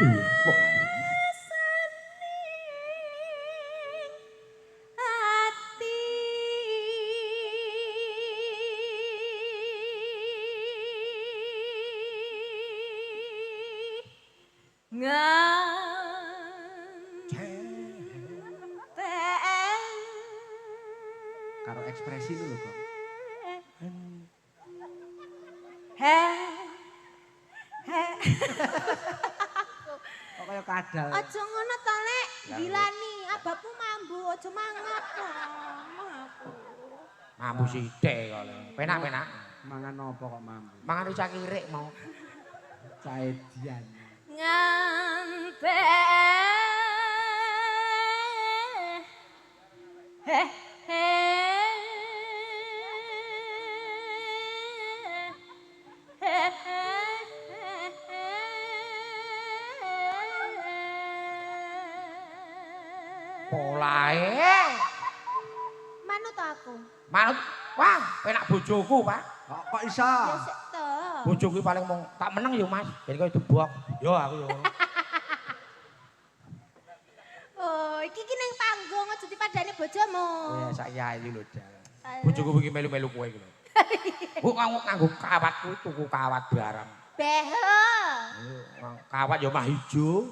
Piye? Wong ayu. Ati. Nganten. Karo ekspresi lho kok. He. He. Kok kaya kadal. Aja ngono to, Lek. Gilani, ababmu mambu, aja mangap to. Aku. Mambu sithik kok. Penak-penak. Mangan apa kok mambu? Mangan cah kirik mau. Caedian. Nganten. He. He. He. Polahe. Manut aku. Manut. Wah, penak bojoku, Pak. Kok iso? Ya sik to. Bojoku paling mong tak meneng yo, Mas. Ben kowe debok. Yo aku yo. Oh, iki ki ning panggung aja dipadani bojomu. Ya saiki ayu lho, Dal. Bojoku wingi melu-melu kowe iki lho. Bu nganggo kawat kuwi tuku kawat barang. Behe. Kawat yo mah ijo.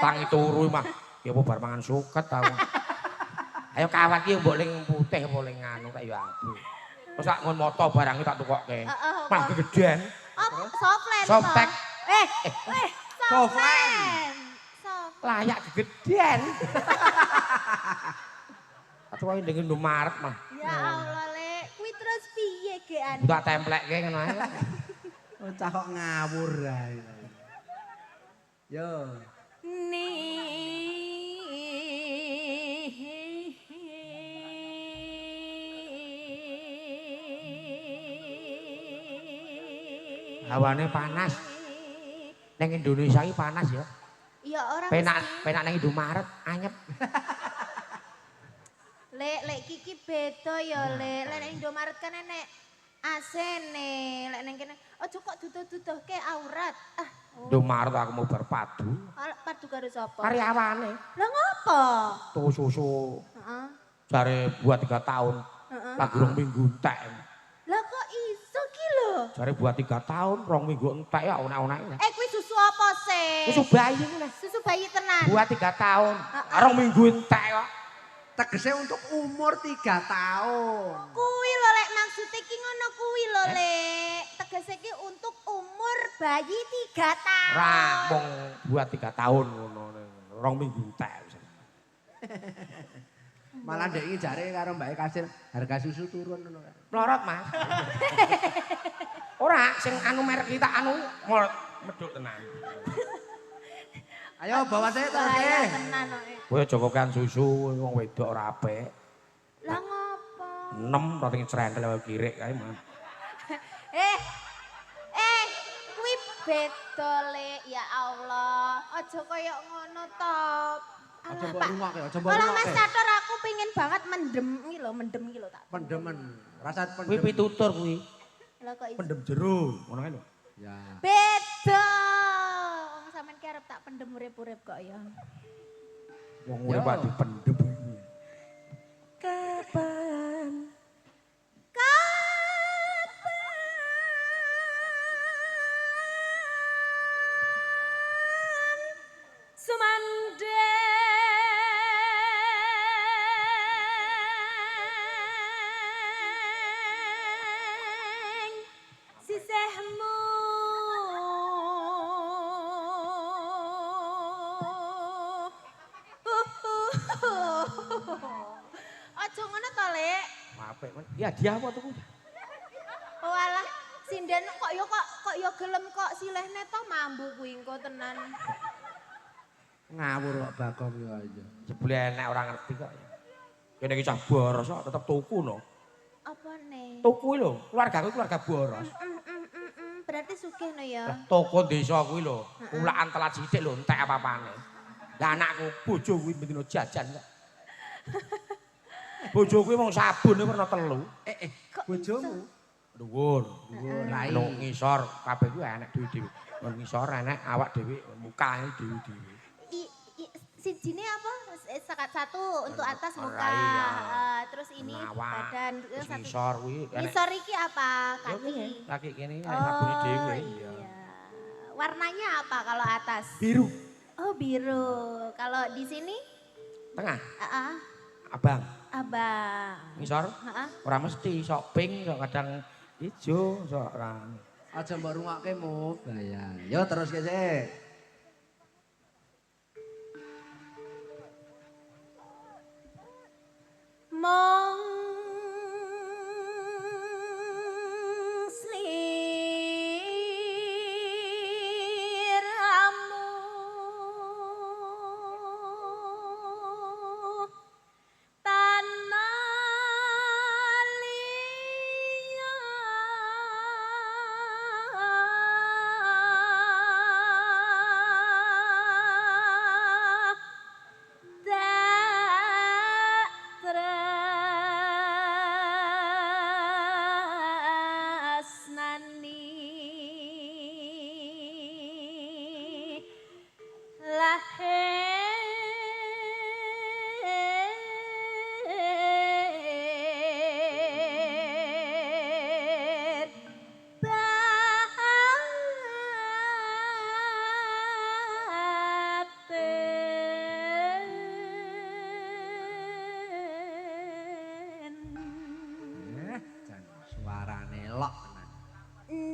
Tangi turu mah ya apa bar mangan suket aku. Ayo kawat ki mbok ling putih apa ling anu kaya yo apik. Terus tak ngon moto barang iki tak tukokke. Heeh. Malah kegedean. Apa softland? Softtek. Softland. Soft. Layak kegedean. Atau wae ning Indomaret mah. Ya Allah, Lek. Kuwi terus piye gean? Tak templekke ngono ae. Bocah kok ngawur ae. Yo. Ni. Hawane panas. Ning Indonesia iki panas ya. Ya ora Penak mesti. penak ning Indomaret anyep. Lek, lek kiki beda ya, Lek. Lek ning Indomaret kan enek AC-ne. Lek ning kene aja kok duduh-duduhke aurat. Ah, oh. Indomaret aku mau berpadu. Padu karo sapa? Karyawane Lah ngopo? tuku susu Heeh. jare buat 3 tahun. Heeh. Lagi 2 minggu entek. Lah kok iso ki lho? Jare buat 3 tahun, 2 minggu entek ya onak-onake. Eh kuwi susu apa sih? Susu bayi kuwi. Susu bayi tenan. Buat 3 tahun, 2 minggu entek kok. Tegese untuk umur 3 tahun. Kuwi lho Lek, maksude ki ngono kuwi lho Lek. Tegese ki untuk umur bayi 3 tahun. Ra mung buat 3 tahun ngono. 2 minggu entek. Malah ndek iki jare karo mbake kasir harga susu turun ngono. Melorot, Mas. Ora, sing anu merek kita anu melorot medhuk tenan. Ayo bawa saya terus Bahaya tenan kok. Kowe aja kokean susu wong wedok ora apik. Lah ngopo? 6 rating crentel wae kirik kae mah. Kuwi beda Lek, ya Allah. Aja koyo ngono to. Aja Alah, mbok Pak. rungokke, aja mbok Malah Mas rungokke. Catur aku pengen banget mendem iki lho, mendem iki lho tak. Pendemen, rasa pendem. Kuwi pitutur kuwi. Lah kok iso? Pendem jero, ngono kae lho. Ya. Beda. Wong sampean ki arep tak pendem urip-urip kok ya. Wong urip kok dipendem iki. Kapan? Kapan sumandheng sisihmu Aja ngono to, Lek. Apik men. Ya dia apa tuku? Oh alah, sinden kok ya kok ya gelem kok silehne to mambu kuwi engko tenan. Ngawur kok Bagong yo aja. Jebule enek ora ngerti kok. Kene iki cah boros kok tetep tuku no. Apa ne? Tuku lho, keluargaku keluarga boros. Berarti sugih no ya. Lah toko desa kuwi lho, kulakan telat sithik lho entek apa-apane. Lah anakku bojo kuwi bendino jajan kok. Bojo kuwi mung sabun werna 3. Bojomu. Dhuwur. Dhuwur rai. Anu ngisor kabeh kuwi enek dhewe-dhewe. Ngon ngisor enek awak dhewe, muka dhewe-dhewe. Sijine apa? Satu untuk atas muka, Rai, ya. Terus ini Awak, badan, terus satu. ngisor kuwi enek. Ngisor iki apa? Ya Kaki. Kaki kene Oh, sabune dhewe. iya. Warnanya apa kalau atas? Biru. Oh, biru. Kalau di sini? Tengah. Heeh. Abang. Abang. Ngisor? Heeh. Ora mesti sok pink, sok kadang ijo, sok ora. Aja mbok rungokke mu. Bayang. Yo terus sik. Mong